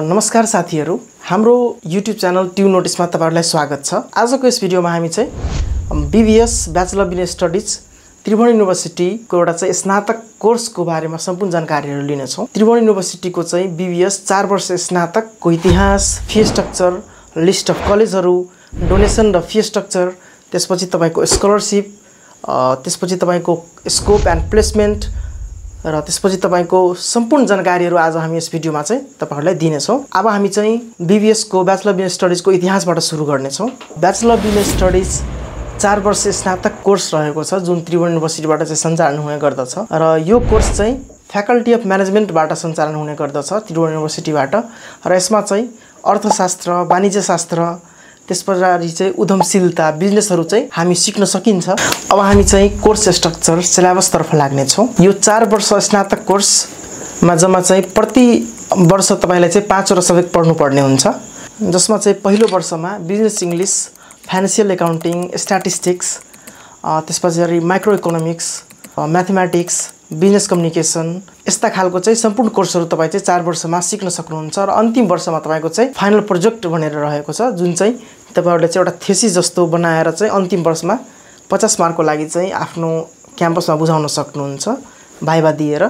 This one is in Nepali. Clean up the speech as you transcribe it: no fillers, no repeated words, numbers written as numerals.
नमस्कार साथीहरु, हाम्रो YouTube च्यानल ट्यु नोटिसमा तपाईहरुलाई स्वागत छ। आजको यस भिडियोमा हामी चाहिँ BVS bachelor business studies Tribhuvan युनिभर्सिटीको एउटा चाहिँ स्नातक कोर्सको बारेमा सम्पूर्ण जानकारीहरु लिने छौं। त्रिभुवन युनिभर्सिटीको चाहिँ BVS 4 वर्ष स्नातकको इतिहास, फी स्ट्रक्चर, लिस्ट अफ कलेजहरु, डोनेसन र फी स्ट्रक्चर, त्यसपछि तपाईको स्कलरशिप, त्यसपछि तपाईको स्कोप एन्ड प्लेसमेन्ट र त्यसपछि तपाईको सम्पूर्ण जानकारीहरु आज हामी यस भिडियोमा चाहिँ तपाईहरुलाई दिने छौं। अब हामी चाहिँ BVS को ब्याचलर बिजनेस स्टडीजको इतिहासबाट सुरु गर्ने छौं। ब्याचलर बिजनेस स्टडीज 4 वर्ष स्नातक कोर्स रहेको छ जुन त्रिभुवन युनिभर्सिटीबाट चाहिँ सञ्चालन हुने गर्दछ र यो कोर्स चाहिँ फ्याकल्टी अफ म्यानेजमेन्टबाट सञ्चालन हुने गर्दछ त्रिभुवन युनिभर्सिटीबाट र यसमा चाहिँ अर्थशास्त्र, वाणिज्य शास्त्र, त्यसपछि चाहिँ उद्यमशीलता, बिजनेसहरु चाहिँ हामी सिक्न सकिन्छ। अब हामी चाहिँ कोर्स स्ट्रक्चर, सिलेबस तर्फ लाग्ने छौं। यो 4 वर्ष स्नातक कोर्समा जम्मा चाहिँ प्रति वर्ष तपाईलाई चाहिँ 5 वटा सब्जेक्ट पढ्नु पर्ने हुन्छ, जसमा चाहिँ पहिलो वर्षमा business English, financial accounting, statistics, त्यसपछि micro economics, mathematics, business communication यस्ता खालको चाहिँ सम्पूर्ण कोर्सहरु तपाई चाहिँ 4 वर्षमा सिक्न सक्नुहुन्छ र अन्तिम वर्षमा तपाईको चाहिँ फाइनल प्रोजेक्ट भनेर रहेको छ जुन चाहिँ तपाईहरुले चाहिँ एउटा थेसिस जस्तो बनाएर चाहिँ अन्तिम वर्षमा 50 मार्कको लागि चाहिँ आफ्नो क्याम्पसमा बुझाउन सक्नुहुन्छ भाइभा दिएर।